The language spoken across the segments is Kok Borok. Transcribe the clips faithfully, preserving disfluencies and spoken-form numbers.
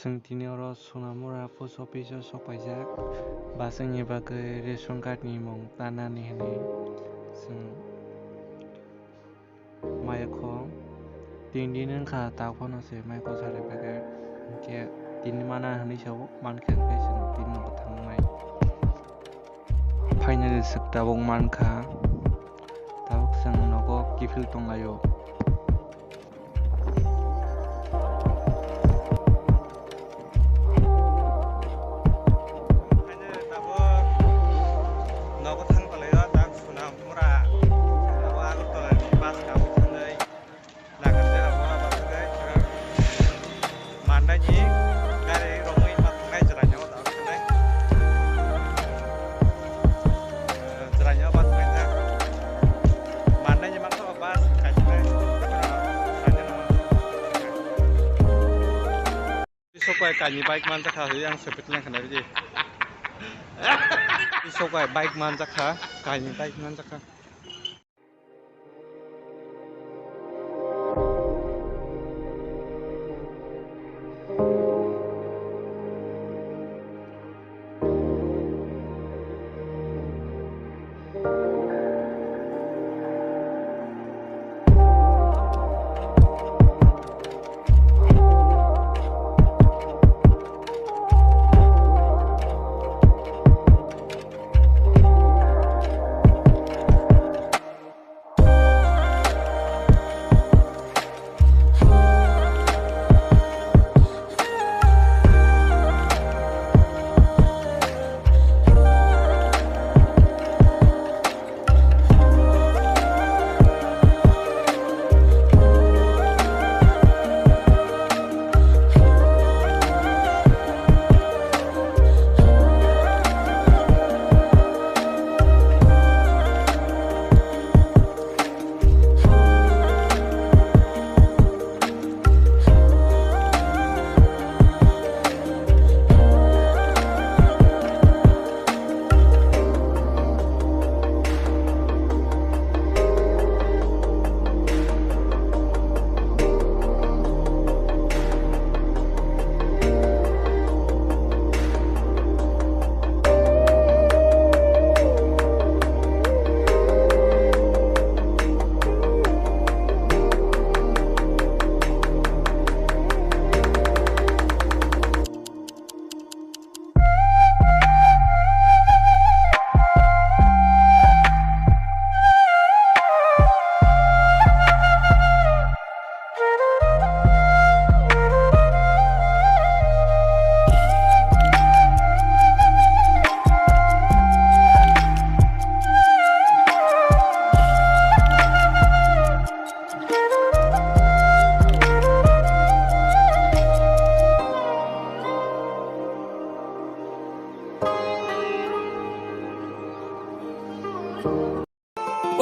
Chwng tini oro Sonamura post office o sok paijak. Ba chwngni bagwi ration card ni mung tanani hwnwi chwng mai kho. Tin din wngkha, tabuk phano se mai kho sari packet. Hinkhe tini mana hwnwi sabo mankhe, hinkhe chwng tini nogo thangnai. Finally, swk tabuk mankha. Tabuk chwng nogo kiphil tonglaio. Nogo thang tonglaio, tabuk Sonamura. Abo Agartala ni bus kabo thangwi. Nagarjala abo abo thangwi. Mandai ni gari romwi ma thangnai jora ni abo thangwi. Jora ni abo thangwi. Mandai ni mangsa bus kaisa. Sokai kaini bike manjakha, hoi ang sepet lengkha nai bidi. Sokai bike manjakha, kaini bike manjakha.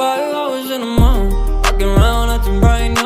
While I was in the mall, walking around acting brand